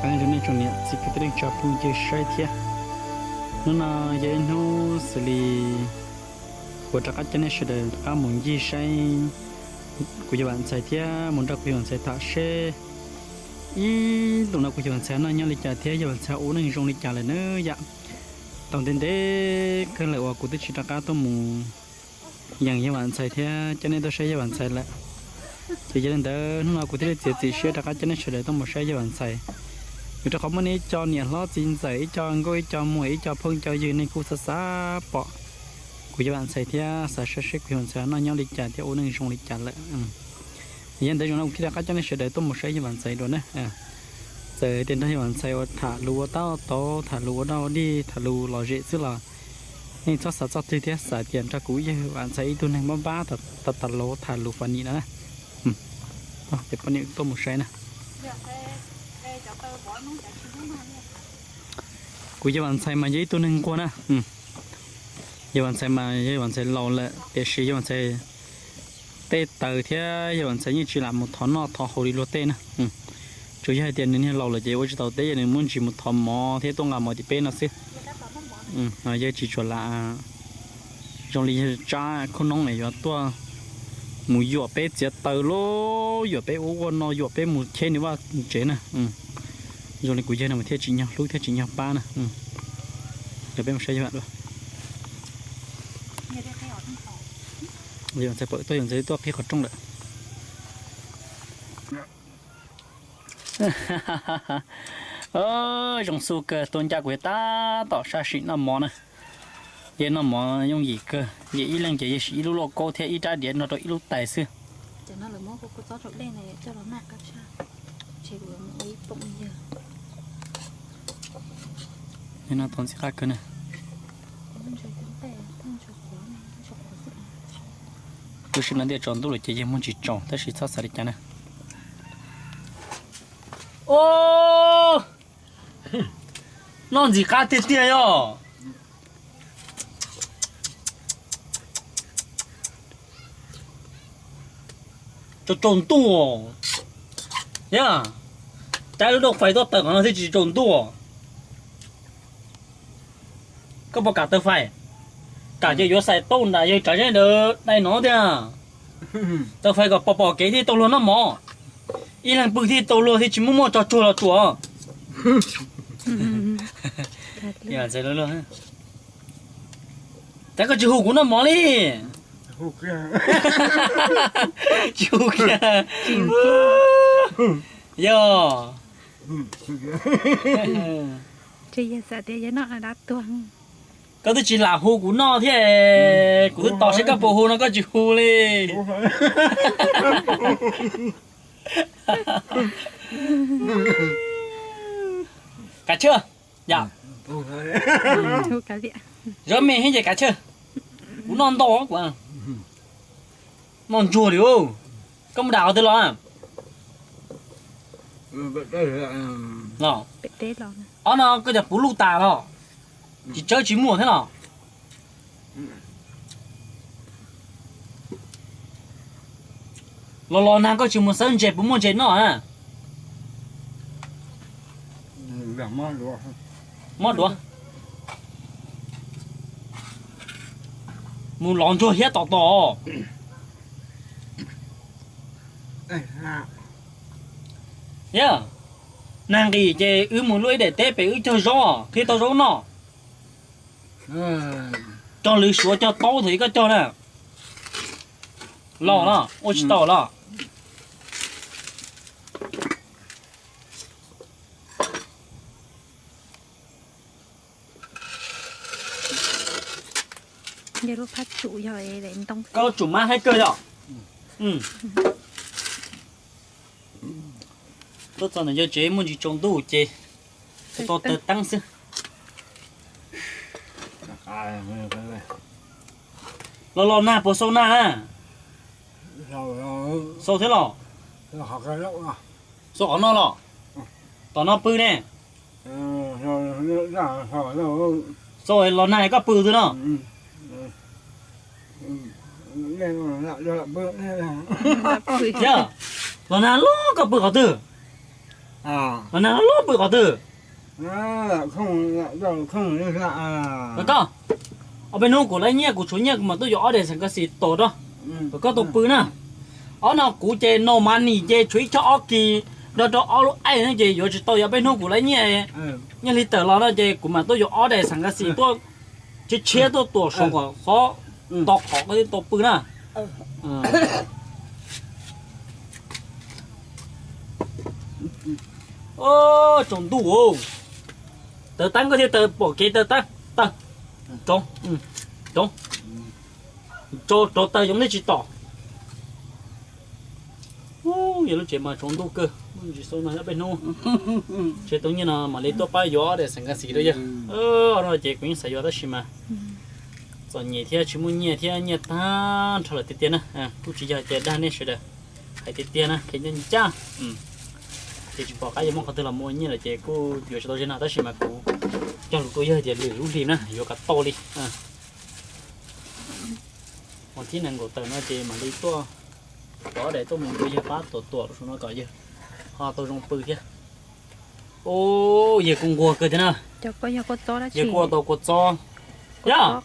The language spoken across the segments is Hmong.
Rau nej tsoom niam txiv kwv tij neej tsa phooj ywg saib thiab. Hnub no yog ib hnub xws li kuv rov qab coj nej sawv daws rov qab mus ncig saib kuv yawg Vam Ntxhais thiab mus nrog kuv yawg Vam Ntxhais tham seb ib ntus no kuv yawg Vam Ntxhais noj nyob li cas thiab yawg Vam Ntxhais ua neej zoo li cas lawm na yom. Tau ntev ntev kawg lawm uas kuv twb tsis rov qab tuaj mus yees yawg Vam Ntxhais thiab coj nej tuaj saib yawg Vam Ntxhais lawm. Ces yog li ntawd hnub no kuv thiaj li txiav txim siab rov qab coj nej sawv daws tuaj mus saib yawg Vam Ntxhais. Vim rau qhov muaj nej ib co niam hlob txiv ntxawm, ib co nkauj, ib co muam, ib co phooj co ywg, nej kuj xav xav pom kuv yawg Vam Ntxhais thiab xav saib seb kuv yawg Vam Ntxhais noj nyob li cas thiab ua neej zoo li cas lawm. Yog li ntawd zaum no kuv thiaj rov qab coj nej sawv daws tuaj mus saib yawg Vam Ntxhais dua na. Txawm tias nrog yawg Vam Ntxhais ua tham lus ua tab ua tauv, tham lus ua dab ua dig, tham lus lom zem xwb los nej txhob xav txoj twg thiab xav tias nrog kuv yawg Vam Ntxhais ib tug neeg npab npab tas tas los tham lus funny no na. Ces poj niam tuaj mus saib na. Kuv yawg Vam Ntxhais mas yog ib tug neeg nquag na. Yawg Vam Ntxhais mas yawg Vam Ntxhais laus lawm tiam sis yawg Vam Ntxhais tej taw thiab yawg Vam Ntxhais yeej tsis lam mus thov noj thov haus li luag tej na. Tsuas yog hais tias nws niag laus lawm ces ua tsis tau teb, yog nws muaj ntsis mus thov mov thiab tuaj nqa mov tim peb no xwb. Yawg tsis tshua lam zoo li yawg tsab khub noob es yuav tuaj mus yuam peb txiav taw los yuam peb ua ua no, yuam peb mus cheb nws vaj tsev na. Zoo li kuv yawg no mas thiaj tsis nyog hlub thiab tsis nyog pab na. Yog peb mus saib yawg Vam dua. Yawg Vam Ntxhais pom tuaj, yawg Vam Ntxhais tuaj qhib qhov rooj lawm. Zoo xu kawg, tuaj ncaj kuv tab tom sab sim noj mov na. Yawg noj mov yooj yim kawg, yawg ib leeg ces yawg siv ib lub lauj kaub thiab ib rab diav nrog rau ib lub tais xwb. Yawg noj tau ntxim qab kawg na. Lub sij hawm no ntiaj tsaus ntuj lawm ces yawg muag ntsis tsaus tab sis txhob xav li cas na. Noj ntxim qab tiag tiag yog. Tsaus tsaus ntuj. Yog, caij lub dab fais tuaj tawm qhov no thiaj tsis tsaus ntuj. Koj puas kam taw fais? Kam ces yuav xais tau nram yawg tsav zeb ntawd dai no tiag. Taw fais kom pom pom kev thiaj tau luag noj mov. Ib leeg pw thiaj tau luag thiaj tsis muaj muaj tso tsuag los tsuas. Cas koj tsis hu kuv noj mov li? Tsis hu kiag. Yog. Koj twb tsis lam hu kuv noj thiab, kuv twb tos seb koj puas hu no koj tsis hu li. Kav tsij, yam, zov me heev ces kav tsij. Kuv noj ntau kuv, noj ntsuag li. Koj mus dam qhov twg los? Ob no koj cov puv luj tas los? Tsis tsawb tsis muaj thiab los? Los los nag koj tsis mus xawb ntses puas muaj ntses noj na? Mob duav. Mus lov ntsuag hiab tom tom. Yog, nag nqis ces wb mus luaj ib daim teb pem wb cog zaub, qhib tau zaub noj. Cog lwm suav cog taub thaum ub koj cog na. Los los ua tsis tau los? Koj tsum mab haib kawg yom. Tuaj txog ntawm yawg tsev muaj ntsis tsaus ntuj ces tau taws teeb xwb. Los los nag puas xau nag? Xau thiab los? Xau qhov no los? Tom no pw ne. Xau los nag koj pw twg no? Yog, los nag los koj pw qhov twg? Mas nag loj pw qhov twg? Kom koj, ob peb hnub kuv lab nyiaj kuv tshuav nyiaj kuv mam tuaj yuav ob daim xeem kas xis tos rau. Kom koj tau pw na. Ob no kuv ces no mas nim ces tshuav ib choj ob kis nrog rau ob lub aim no ces yuav tsis tau, yuav peb hnub kuv lab nyiaj, nyiaj hli tawm los no ces kuv mam tuaj yuav ob daim xeem kas xis tuaj tshiab tshiab tuaj tuam saum kom qhov, tos qhov koj thiaj tau pw na. Tsaus ntuj, taws tab koj thiaj taws pom kev taws tab taws. Rov, rov, rov taws yoov thiaj tsis tom. Yog lub tsev mas tsaus ntuj kawg, tsis xau no ob peb hnub. Tsev tau nyiaj no mam li tuaj pab yuav ob daim xeem kas xis rau yawg. No ces kuv yeej xav yuav tab sis mas txom nyem thiab tsis muaj nyiaj thiab nyiaj tag nrho lawm tiag tiag na. Kuj tsis yog ces dag nej sawv daws, hais tiag tiag na, qhia ncaj ncaj. Ces tsis pom qab yuav muaj qhov twg los mus ua nyiaj lawm ces kuj yuav tsis tau ze no tab sis mas kuv cog lus rau yawg tias lwm lub hlis na yuav kom tau li. Ua thib nees nkaum tawm no ces mam li tuaj, rov daim tuaj mus rau yawg pab tuam tuam rau saum no kom yawg ho tau zoo pw thiab. Yawg kuj nquag kawg thiab na. Yawg kuj ua tau kua txob. Yog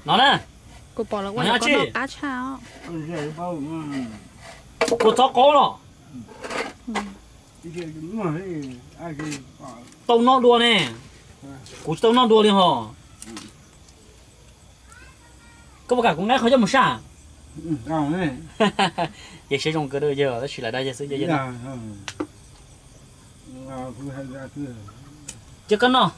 no na. Kua txob qaub los? Tau noj dua ne. Kuv tsis tau noj dua li hos. Koj puas kam kuv nqa qhov coj mus saj? Ces siab zoo kawg rau yawg tab sis lam dag yawg xwb yawg. Cia koj noj.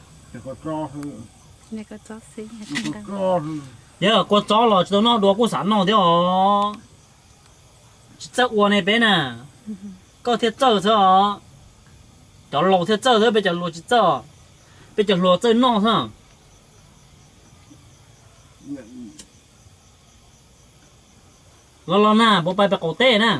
Yog kua txob los tsis tau noj dua kuj xav noj thiab os. Tsis txawj ua ne peb na. Koj thiaj txawj xwb os. Cov laus thiaj txawj xwb, peb cov hluas tsis txawj. Peb cov hluas txawj noj xwb. Los los na, puas pais pem qaum teb na?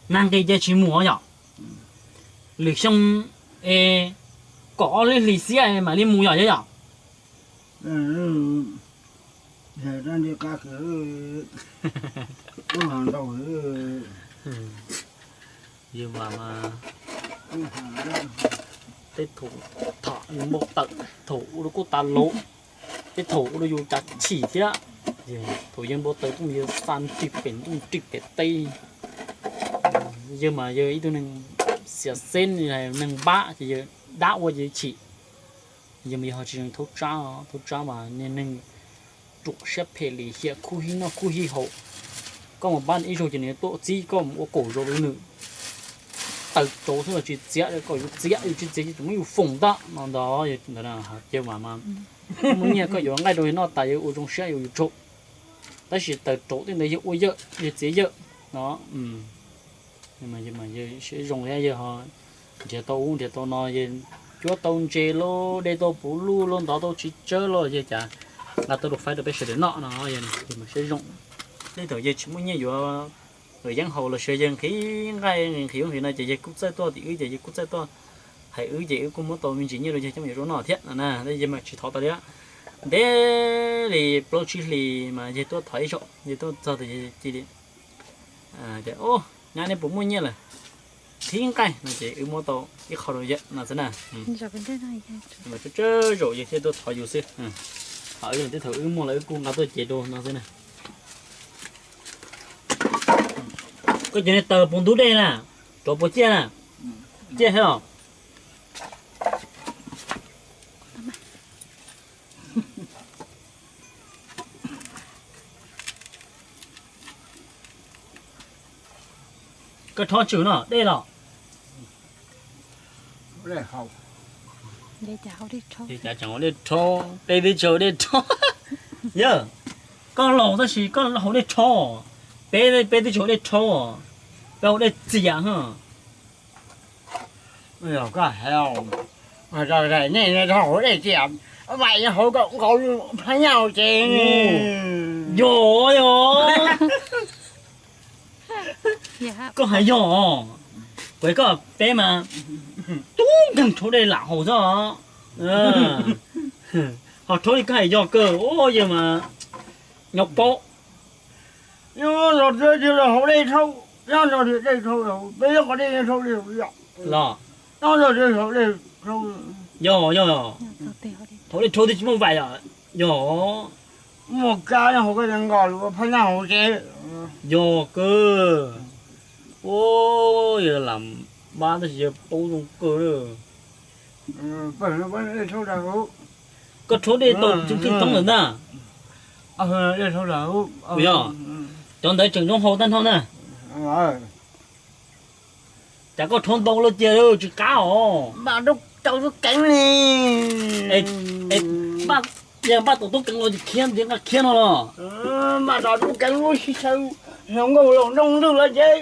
Nag nqis ces tsis mus yom? Lwm xyoo es kaum ob lub hlis xiab mam li mus yom, yog yom? Yawg mas mas, tej thaum tham yus npau taws, thaum ua rau kuj tas lauv, tej thaum ua rau yus cas chim thiab. Thaum yawg npau taws tuaj yawg xa nrig pem ntuj nrig pem teb. Yawg mas yawg ib tug neeg xiam xeb, neeg npab ces yawg dab ua ces yawg chim. Yawg mas yawg ho tsis zoo thaub tsab, thaub tsab mas niag neeg ruam siab phem lim hiam khuj hij noj khuj hij haus. Koj mus pab nws ib zaug ces nws tuaj txib koj mus ua kaum zaus rau nws. Taws rauv xwb los tsis txiav, kom yus txiav yus tsis txiav ces tseem muab yus foom ntag no ntag. Yawg mas mas, muaj nyiaj koj yuav nqaij rau yawg noj tas yawg ua zoo siab yuav yus tsaug. Tab sis taws rauv tej ntawd yawg ua yawg, yawg txiav yawg no. Yawg siab zoo thiab yawg ho nrhiav tau ub nrhiav tau no, yawg cuab tau ntses los, de tau puv luj los, ntov tau txiv tsawb los, yawg cas nqa tau rau faib rau peb sawv daws noj no. Yawg mas siab zoo. Tej thaum yawg tsis muaj nyiaj yuav luam yeeb haus los sis yawg nqhis nqaij nqhis ub nqhis no ces yawg kuj txawj tuaj tim wb ces yawg kuj txawj tuaj hais wb ces wb kuj muab tau me ntsis nyiaj rau yawg coj mus yuav zaub noj thiab no na. Yawg mas tsis thov tas li, ntev li plaub tsib hlis mas yawg tuaj thov ib zaug, yawg tuaj txog tas yawg cia li tias, Nyab, neb puas muaj nyiaj lawm? Thib nqaij no ces wb muab tau ib qho rau yawg no xwb na. Mas tsawg tsawg zaum yawg thiaj tuaj thov yus xwb. Ho wb tej thaum wb muaj los wb kuj nqa tuaj cev rau no xwb na. Koj cov niag taws puas ntub dej na? Rov puas ciaj na? Ciaj thiab os. Koj rho tswm no dej los? Cas tseem ua dej rho, peb peb tsaug dej rho. Yawg, koj laus tab sis koj haus dej rho, peb peb twb tsis haus dej rho, peb haus dej txias. Koj hais, nej haus dej txias, vam haus kom nkaus phab nyaj ces. Yog yog. Koj hais yog, kuv koj peb mas tub nkeeg rhaub dej lam haus xwb. Ho rhaub li koj hais yog kawg, ua yawg mas nyob paub. Nyob los txog tias los haus dej rhaub, nyob los tias dej rhaub los, peb nyob qhov dej rhaub li yom. Los nyob los tias haus dej rhaub. Yog yog, haus dej rhaub twb tsis muaj vais yom. Yog, muaj kab nyob hauv koj nyob nkaus lus phab nyaj hauv tsev. Yog kawg. Ua yawg lam mab tab sis yawg paub zoo kawg lawm. Koj rhaub dej tau tseem ceeb thoob lawm ntag. Yog, cov ntawd tseem zoo haus tag nrho na. Cas koj rhaub ntau luaj cia tsis qab os. Npaj tau tub keev li. Yog npaj tau tub keev los ces khiav ntiav nqa khiav no los. Npaj tau tub keev lub sib saw hluas nkauj hluas nraug ntws los ces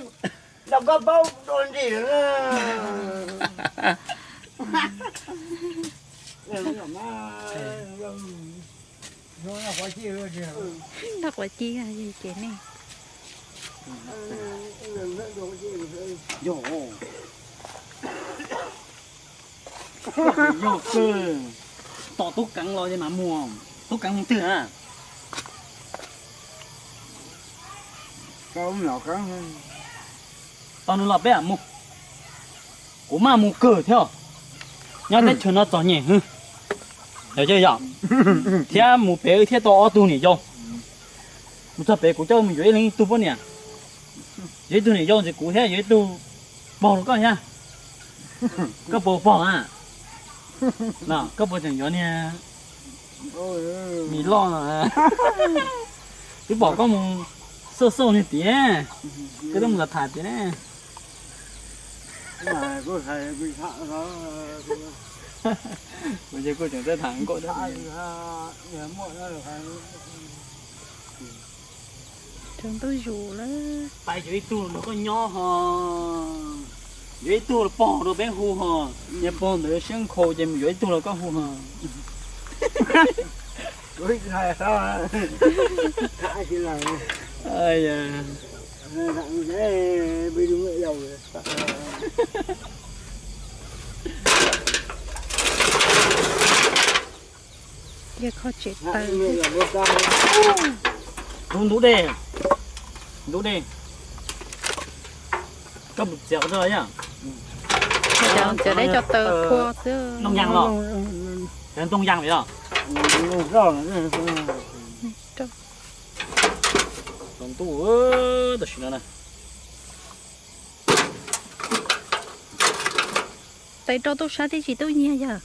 tau koj paub dua ntsis lawm. Noj quav ci ces nej. Yog kawg, tom tub keev los ces mam mus, tub keev mus twg na? Tos nws los peb mam mus. Kuv maj mus kawg thiab, nyob teb chaws no txom nyem hwv. Yom, thiab mus pem wb thiaj tau ob tug niam yau. Mus txog pem kuv coj mus yuav ib leeg ib tug poj niam. Yuav ib tug niam yau ntxiv kuv thiab yuav ib tug pog rau koj thiab. Koj puas pog na? Koj puas tseem yuav niag mis loj no? Twb pom koj mus xauj xauj niag tiag, koj twb mus tham tiag ne. Kuv ces kuj tseem txawj tham nkauj thiab. Rau ntuj zus lawm. Pais yuav ib tug los nrog koj nyob ho, yuav ib tug los pog rau peb hu ho. Niag pog ntawd siab nkhaus ces mus yuav ib tug los koj hu ho. Ntub ntub dej, ntub dej. Koj mus txiav qhov twg los yog? Cov txiav deb cov taw qhua xwb. Ntoo yas los? Cov ntoo yas li los? Tsaus ntuj tam sim no na. Tais rau tub sab tib tsis tub nyiag yog.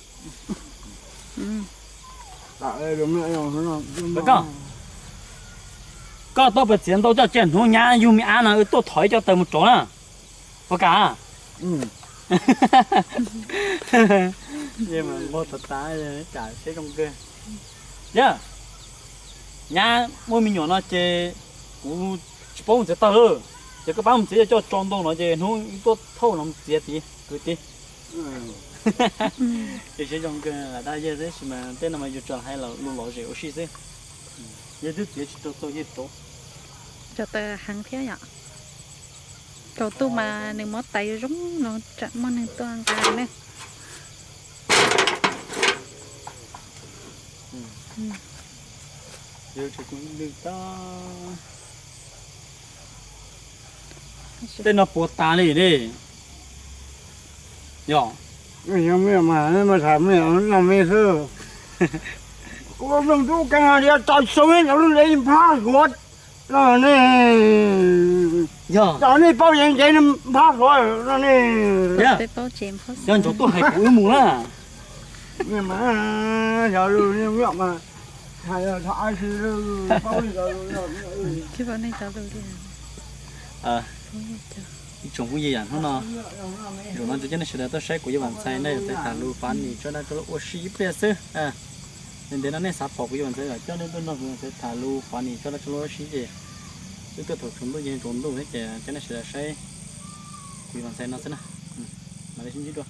Koj, koj tuaj pais txiav ntau coj cia hnub nyab yug me ab no wb tuaj thov ib co taws mus rauv na. Puas kam? Npog tas tas, kam seb zoo kawg. Yog, nyab muaj me nyuam no ces kuv tsis paub mus txiav taws lawm. Ces koj pab mus txiav, yog coj tso ntau no ces hnub tuaj thauj no mus txiav tid kwv tij. Ces seb zoo kawg lam dag yawg tab sis mas tej no mas yus tsuas hais lus lom zem ua si xwb. Yawg twb txiav tsis tau txaus yawg rauv. Cov taws heev thiab yom. Tsaus ntuj mas nws muab tais zoo no tsam muaj neeg tuaj nqa ne. Tej no puas tas li ne? Yog, tham me xwb. Kuv ua nplooj tub keev hais tias tau xyoo lawv npab hluav no ne. Yog, nej paub yeej ces npab hluav no ne. Yog ntsoov tuaj hais kuv wb mus na. Xyov lus, ib tsoom phooj ywg, hnub no zaum no ces coj nej sawv daws tuaj saib kuv yawg Vam Ntxhais na, yawg Vam Ntxhais tham lus fav nis tso dab tso lub ua si ib pliag xwb. Ntev no nej xav pom kuv yawg Vam Ntxhais los coj nej tuaj nrog kuv yawg Vam Ntxhais tham lus fav nis tso dab tso lub ua si ces wb tuaj thaum tsaus ntuj ces tsaus ntuj thiab ces coj nej sawv daws saib kuv yawg Vam Ntxhais no xwb na. Mam li sib ntsib dua.